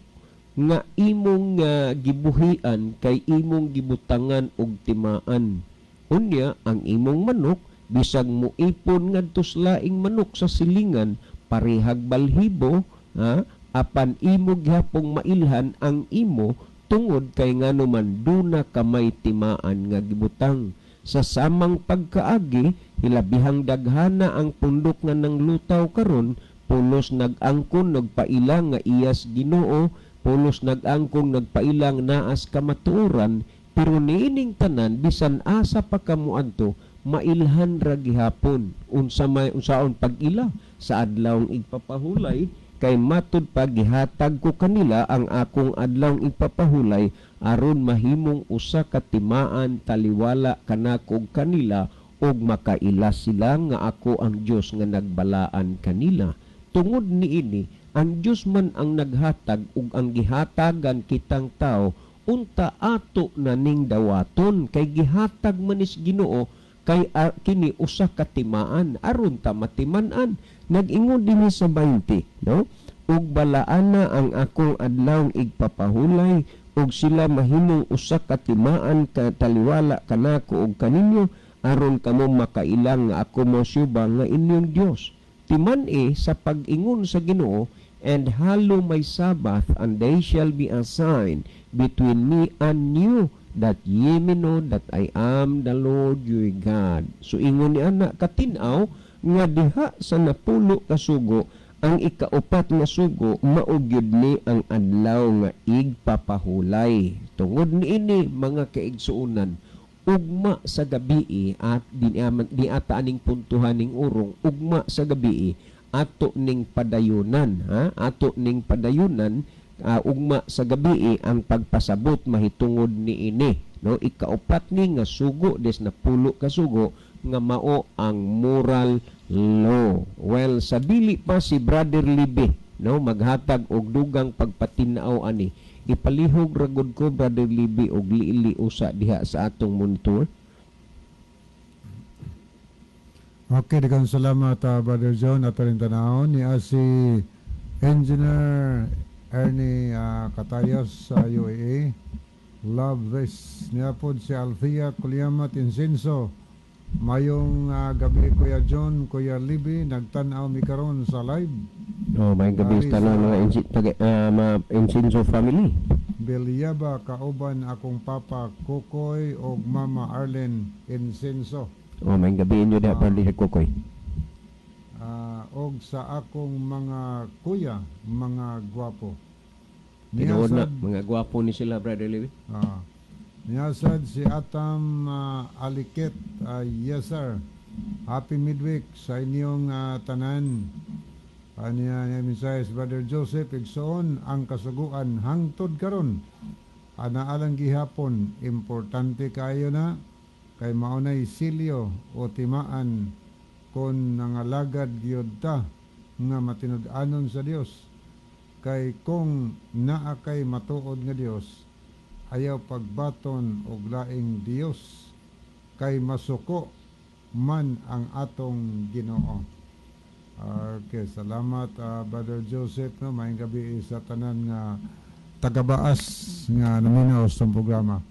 Speaker 1: nga imong gibuhian kay imong gibutangan og timaan. Unya ang imong manok bisag moipon ngadto sa laing manok sa silingan, parehag balhibo, ha, apan imo gihapong mailhan ang imo, tungod kay ngano man duna ka may timaan nga gibutang. Sa samang pagkaagi, Hilabihang daghana ang pundok nga nang lutaw karon, pulos nag-angkon nagpaila nga iyas Ginoo, pulos nag-angkon nagpailang naas kamatuoran, pero niining tanan, bisan asa pa kamo adto, mailhan ra gihapon. Unsa may unsaon pag-ila sa adlawng igpapahulay? Kay matud pa, gihatag ko kanila ang akong adlawng igpapahulay aron mahimong usa ka timaan taliwala kanako ug kanila, ug makaila sila nga ako ang Dios nga nagbalaan kanila. Tungod niini, ang Dios man ang naghatag ug ang gihatagan kitang tao, unta ato na ning dawaton, kay gihatag man is Ginoo kay kini usa ka timaan aron ta matiman-an. Nag-ingon dinhi sa 20, no, "Ug balaana ang akong adlawng igpapahulay, ug sila mahimong usa ka timaan ka taliwala kanako ug kaninyo, aron kamo makailang nga ako mo Jehova nga inyong Dios." Timan-i sa pag-ingon sa Ginoo, "And hallow my Sabbath, and they shall be a sign between me and you, that ye may know that I am the Lord your God." So ingon ni ana katin-aw nga diha sa napulo ka sugo, ang ikaupat nga sugo mao gyud ni ang adlaw nga igpapahulay. Tungod niini, mga kaigsuonan, ugma sa gabii at di ata aning puntuhan ning urong, ugma sa gabii ato ning padayunan, ha, ato ning padayunan ugma sa gabii ang pagpasabot mahitungod niini, no, ikaupat ni nga sugo des napulo ka sugo nga mao ang moral law. Well, sa dili pa si Brother Libe, no, maghatag og dugang pagpatin-aw ani, ipalihog ra gud ko, Brother Libe, og liili usa diha sa atong monitor.
Speaker 2: Okay, daghang salamat, Brother John. Ato rin tanawon ni si Engineer Ernie Katayos sa UAE. Love this. Niya pod si Althea Kuliamat Insinso. Mayong gabi, Kuya John, Kuya Libby, nagtan-aw mi karon sa live.
Speaker 1: Oh, may gabi
Speaker 2: Ari
Speaker 1: sa tanan mga mga Insinso family.
Speaker 2: Belyaba, kauban akong papa Kokoy og mama Arlen Insinso.
Speaker 1: Oh, may gabi inyo diha, Brother Kokoy.
Speaker 2: Og sa akong mga kuya, mga gwapo.
Speaker 1: Tinuod na,
Speaker 2: Niyasad,
Speaker 1: mga gwapo ni sila, Brother Libe.
Speaker 2: Niyasad si Atam Alikit, yes sir. Happy midweek sa inyong tanan. Aniya niya mensahe si Brother Joseph Igsoon, ang kasuguan hangtod karon anaalang gihapon, importante kayo na kay maunay silyo o timaan kon nangalagad gyud ta nga matinud-anon sa Dios, kay kung naa kay matuod nga Dios, ayaw pagbaton og laing Dios, kay masuko man ang atong Ginoo. Okay, salamat, Brother Joseph, no. Maayong gabi sa tanan nga tagabaas nga naminaw sa programa.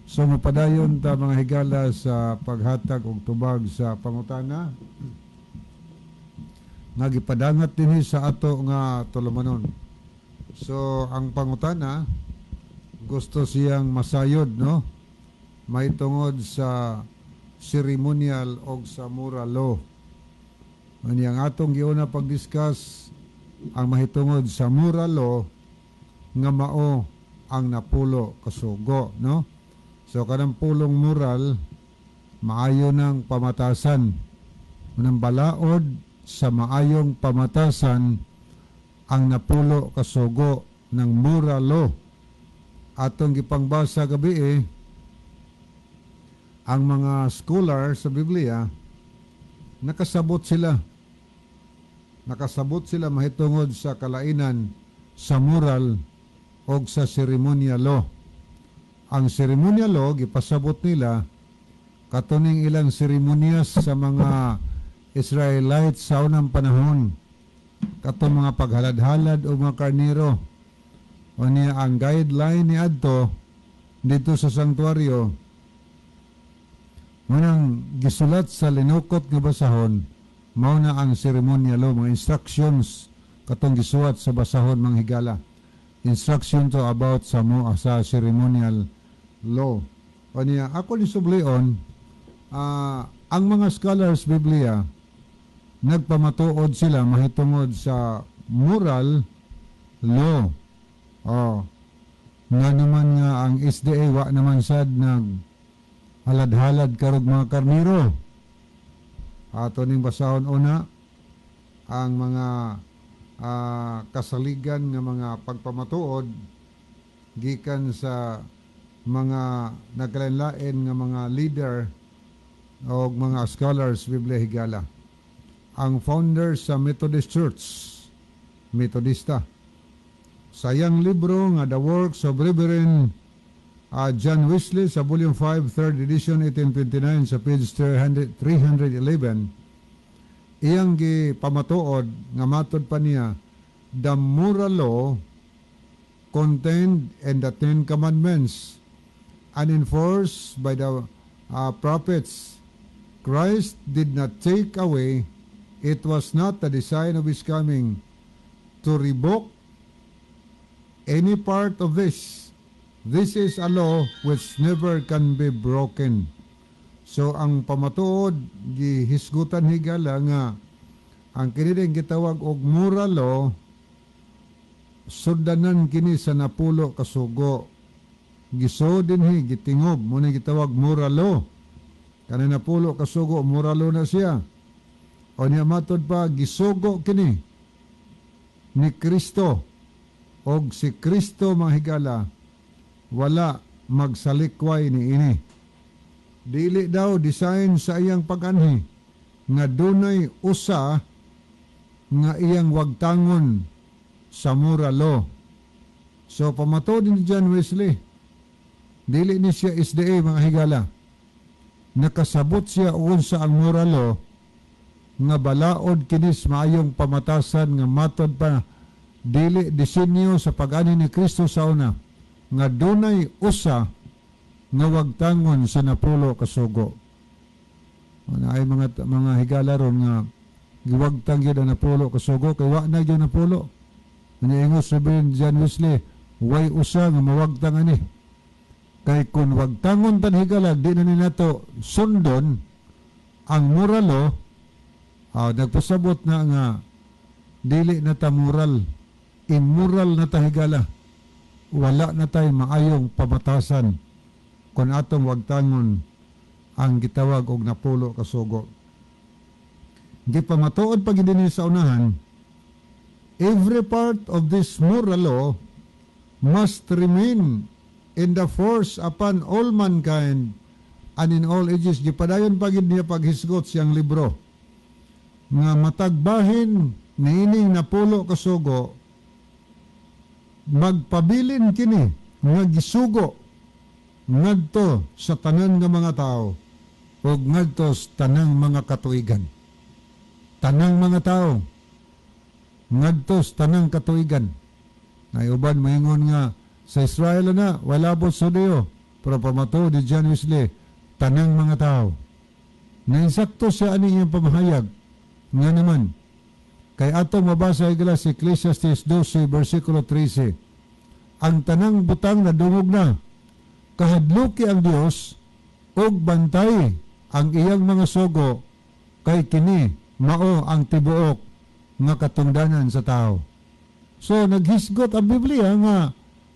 Speaker 2: So mapadayon ta, mga higala, sa paghatag og tubag sa pangutana nga gipadangat dinhi sa ato nga tulumanon. So ang pangutana, gusto siyang masayod, no, may tungod sa ceremonial og sa moral law. Unya ang atong giuna pag-discuss ang mahitungod sa moral law nga mao ang napulo kasugo, no? So kanang pulong moral, maayo ng pamatasan. Unang balaod sa maayong pamatasan ang napulo kasugo ng moral law. Atong gipangbasa gabi eh, ang mga scholar sa Biblia, nakasabot sila. Nakasabot sila mahitungod sa kalainan sa moral o sa ceremonial law. Ang ceremonial law, gipasabot nila katuning ilang seremonyas sa mga Israelites sa unang panahon. Katong mga paghalad-halad o mga karnero. O niya ang guideline ni adto dito sa sanktuaryo, manang gisulat sa linukot nga basahon, mao na ang ceremonial law, mga instructions katong gisuwat sa basahon, mga higala. Instruction to about sa mo sa ceremonial law. O niya ako ni sublion Ang mga scholars Biblia, nagpamatuod sila mahitungod sa moral law. Oh. Nga naman nga ang SDA wa naman sad nag halad-halad karog mga karniro. Ato ning basahon una ang mga kasaligan nga mga pagpamatuod gikan sa mga nagkalain-lain nga mga leader o mga scholars Biblia, higala. Ang founder sa Methodist Church, Methodista. Sa iyang libro nga The Works of Reverend John Wesley sa Volume 5, 3rd edition, 1829, sa page 300, 311, iyang gipamatuod nga matod pa niya, the moral law contained in the Ten Commandments and enforced by the prophets, Christ did not take away. It was not the design of His coming to revoke any part of this. This is a law which never can be broken. So ang pamatuod gihisgutan, higala, nga ang kini gitawag og moral law, sundanan kini sa napulo kasugo. Giso dinhi gitingob mo ni gitawag moral law. Kani napulo kasugo, moral law na siya. O niya matod pa, gisugo kini ni Kristo og si Kristo, mga higala, wala magsalikway ni ini. Dili daw design sa iyang pag-anhi nga dunay usa nga iyang wagtangon sa moral law. So pamatuod ni John Wesley, dili ni siya SDA, mga higala. Nakasabot siya unsa ang moral law nga balaod kinis maayong pamatasan nga matod pa dili disenyo sa pag-ani ni Kristo sa una nga dunay usa nga wagtangon sa napulo kasugo. Ana ay mga higala ron nga giwagtang gyud ang napulo kasugo kay wa na gyud napulo. Unya ingon sa John Wesley, way usa nga mawagtang ani. Kay kung wagtangon tan, higala, di na ni nato sundon ang moral law, nagpasabot na nga dili na ta moral, immoral na ta, higala. Wala na tay maayong pamatasan kung atong wagtangon ang gitawag og napulo kasugo. Gipamatuod pa gid dinhi sa unahan, every part of this moral law must remain in the force upon all mankind and in all ages. Gipadayon pa gid niya paghisgot siyang libro nga matagbahin niining napulo kasugo, magpabilin kini nga gisugo ngadto sa tanan nga mga tao ug ngadto sa tanang mga katuigan. Tanang mga tao ngadto sa tanang katuigan. Nay uban maingon nga sa Israel na wala po sa Hudiyo, pero pamatuod ni John Wesley, tanang mga tao. Nainsakto siya ani iyang pamahayag nga naman kay ato mabasa, higala, sa Ecclesiastes 12 versikulo 13, ang tanang butang na dungog na, kahadluki ang Dios ug bantay ang iyang mga sugo kay kini mao ang tibuok nga katungdanan sa tao. So naghisgot ang Biblia nga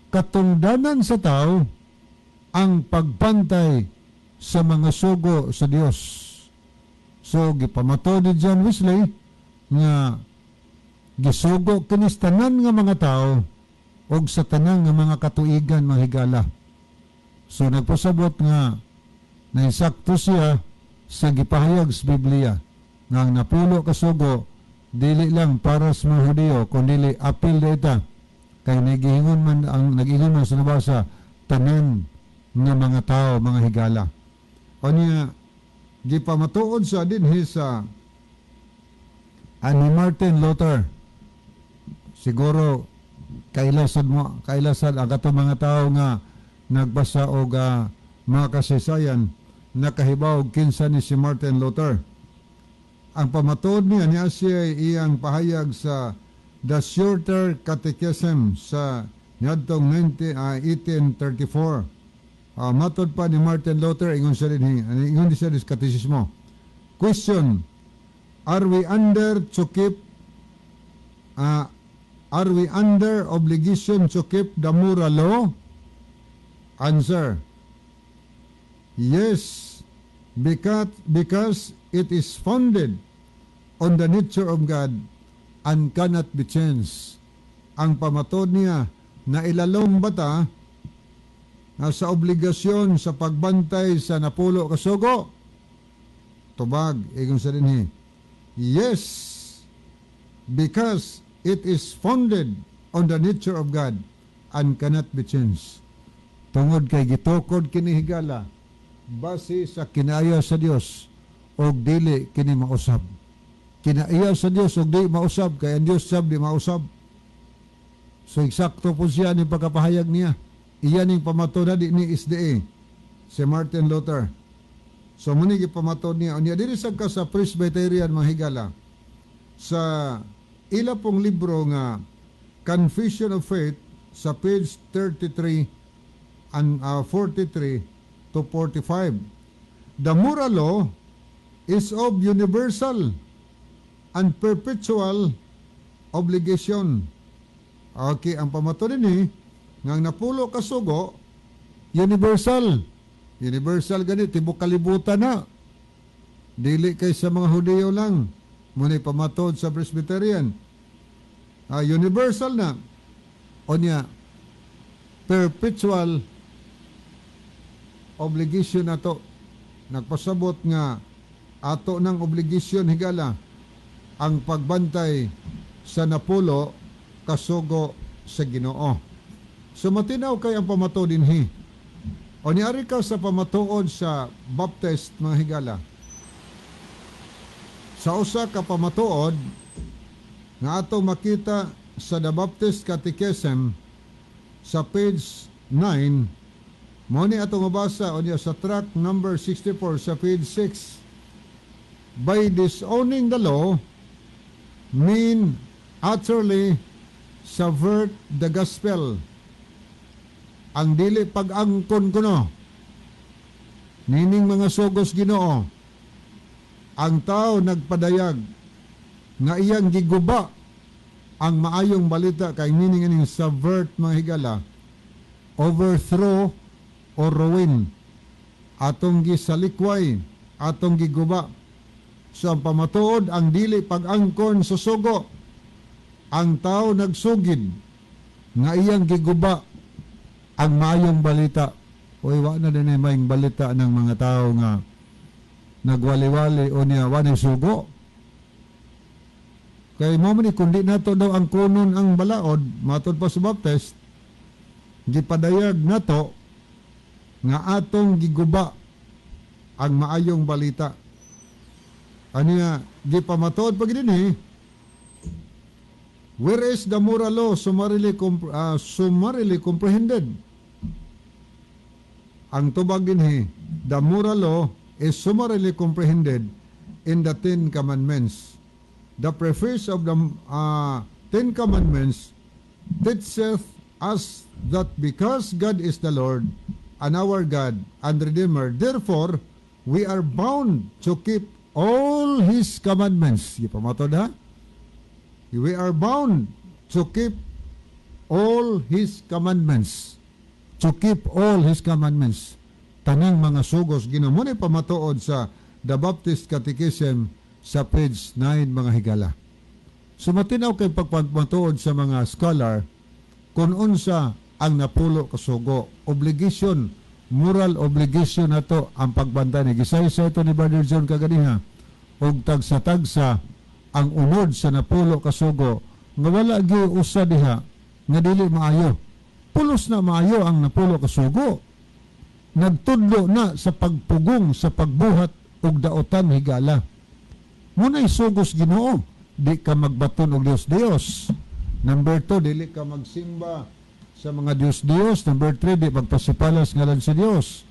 Speaker 2: katungdanan sa tao ang pagbantay sa mga sugo sa Dios. So gipamato ni John Wesley nga gisugo kini sa tanan nga mga tao og sa tanan nga mga katuigan, mga higala. So nagpasabot nga naisakto siya sa gipahayag sa Biblia nga ang napulo kasugo dili lang para sa mga Hudiyo kundi apil na ita kay nagiingon man ang nag-ingon man sa nabasa, tanan nga mga tao, mga higala. O niya gipamatuod sa dinhi sa ani Martin Luther. Siguro kailasad mo, kailasad ang katong mga tao nga nagbasa og mga kasaysayan, nakahibaw og kinsa ni si Martin Luther. Ang pamatuod niya niya siya iyang pahayag sa The Shorter Catechism sa niadtong 19, 1834. Matod pa ni Martin Luther, ingon siya din, ingon siya sa katekismo. Question: Are we under obligation to keep the moral law? Answer: Yes, because it is founded on the nature of God and cannot be changed. Ang pamatod niya na ilalom ba ta nga sa obligasyon sa pagbantay sa napulo kasugo? Tubag, ingon sa dinhi. Yes, because it is founded on the nature of God and cannot be changed. Tungod kay gitukod kini, higala, base sa kinaya sa Dios og dili kini mausab. Kinaiya sa Dios og di mausab kay ang Dios sab di mausab. So eksakto po siya ni pagkapahayag niya. Iya ning pamatod di ni SDA si Martin Luther. So muni gipamatod niya unya diri sa ka sa Presbyterian, mga higala, sa ila pong libro nga Confession of Faith sa page 33 and 43 to 45. The moral law is of universal and perpetual obligation. Okay, ang pamatod ni nga ang napulo ka sugo universal. Universal gani, tibok kalibutan na. Dili kay sa mga Hudiyo lang. Muna pamatod sa Presbyterian. Universal na. Onya, perpetual obligation na to. Nagpasabot nga ato ng obligation, higala, ang pagbantay sa napulo kasugo sa Ginoo. So matinaw kay ang pamatod dinhi. O niari ka sa pamatuod sa Baptist, mga higala. Sa usa ka pamatuod nga ato makita sa The Baptist Catechism sa page 9, mo ni ato mabasa unya sa tract number 64 sa page 6: By disowning the law, men utterly subvert the gospel. Ang dili pag-angkon kuno nining mga sugos Ginoo, ang tao nagpadayag nga iyang giguba ang maayong balita, kay meaning ining subvert, mga higala, overthrow or ruin. Atong gisalikway, atong giguba. So ang pamatuod, ang dili pag-angkon sa sugo, ang tao nagsugid nga iyang giguba ang maayong balita. Oy, wa na din ay maayong balita ng mga tao nga nagwali-wali o niya wa ni sugo. Kay mo man ni kundi nato daw ang kunon ang balaod, matod pa sa Baptist, gipadayag nato nga atong giguba ang maayong balita. Aniya gipamatod pag dinhi, where is the moral law summarily comprehended? Ang tubag dinhi, the moral law is summarily comprehended in the Ten Commandments. The preface of the Ten Commandments teacheth us that because God is the Lord and our God and Redeemer, therefore we are bound to keep all His commandments. Gipamatod ha? We are bound to keep all His commandments. To keep all His commandments. Tanang mga sugos Ginoo. Mo ni pamatuod sa The Baptist Catechism sa page 9, mga higala. So matinaw kay pagpamatuod sa mga scholar kung unsa ang napulo kasugo. Obligation, moral obligation na to ang pagbantay ni Gisaysa ito ni Brother John kaganiha og tagsa-tagsa ang unod sa napulo kasugo nga wala gyud usa diha nga dili maayo. Pulos na maayo ang napulo kasugo. Nagtudlo na sa pagpugong sa pagbuhat og daotan, higala. Muna'y sugos Ginoo. Di ka magbaton og Dios Dios. Number 2, dili ka magsimba sa mga Dios Dios. Number 3, di magpasipalas ngalan sa Dios.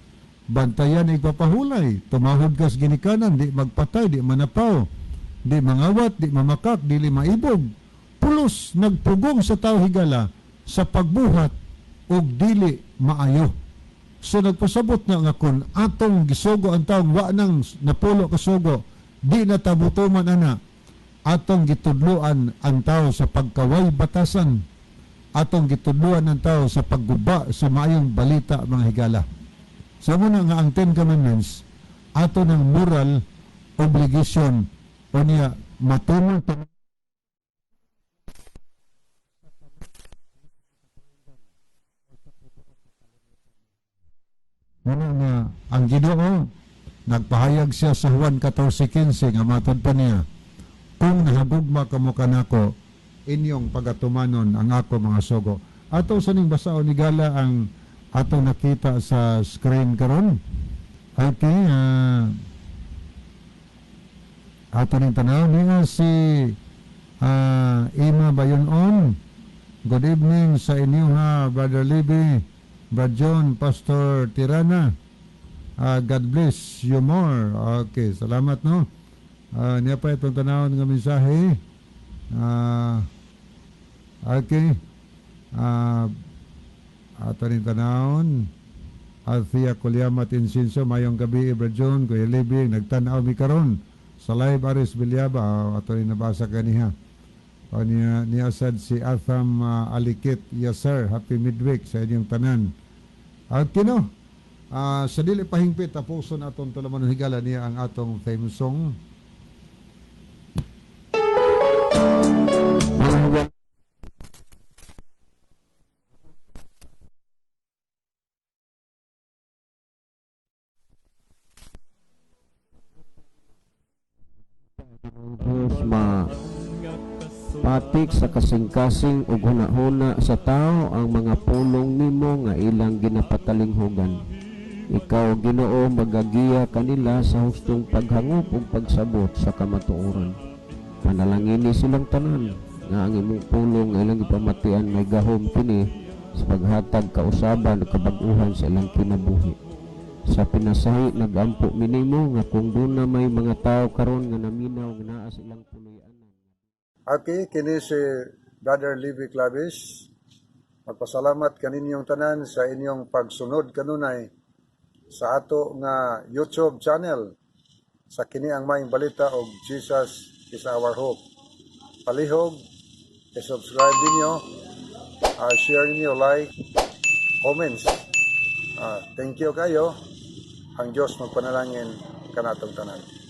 Speaker 2: Bantayan igpapahulay. Tumahod kas ginikanan, di magpatay, di manapaw, di mangawat, di mamakak, dili maibog. Pulos nagpugong sa tao, higala, sa pagbuhat og dili maayo. So nagpasabot na nga kung atong gisugo ang taong wa nang napulo kasugo, Di na ta mutuman ana, atong gitudloan ang tao sa pagkaway batasan, atong gitudloan ang tao sa pagguba sa maayong balita, mga higala. Sa muna nga ang Ten Commandments, ato ng moral obligation o niya matuman. Muna nga ang Ginoo nagpahayag siya sa Juan 14:15 nga matod pa niya, "Kung nahagugma kamo kanako, inyong pagatumanon ang ako mga sugo." Ato sa ning basaon, higala, ang ato nakita sa screen karon. Okay, ato ning tanaw niya si Ima Bayunon. "Good evening sa inyo ha, Brother Libby, Brad John, Pastor Tirana. God bless you more." Okay, salamat, no. Niya pa itong tanawon nga mensahe. Okay. Ato ning tanawon. Althea Kulyamat Insinso, "Mayong gabi, Brad John, Kuya Libby, nagtanaw mi karon sa live Aris Villaba." Ato ning nabasa kaniha. O niya sad si Atham Alikit, "Yes sir, happy midweek sa inyong tanan." At kino, sa dili pahingpit, tapuson atong tulumanon, higala, niya ang atong theme song.
Speaker 1: Mga higala, Diyos ma patik sa kasing-kasing ug hunahuna sa tao ang mga pulong nimo nga ilang ginapatalinghugan. Ikaw, Ginoo, magagiya kanila sa hustong paghangop ug pagsabot sa kamatuoran. Panalangini silang tanan nga ang imong pulong nga ilang gipamatian may gahom kini sa paghatag kausaban ug kabag-uhan sa ilang kinabuhi. Sa pinasahi, nagampo mi nimo nga kung duna may mga tawo karon nga naminaw nga naa sa ilang puloy-anan.
Speaker 2: Okay, kini si Brother Libby Clavis. Magpasalamat kaninyong tanan sa inyong pagsunod kanunay sa ato nga YouTube channel sa kini ang Maayong Balita og Jesus is Our Hope. Palihog, i-subscribe ninyo, share ninyo, like, comments. Thank you kayo. Ang Diyos magpanalangin kanatong tanan.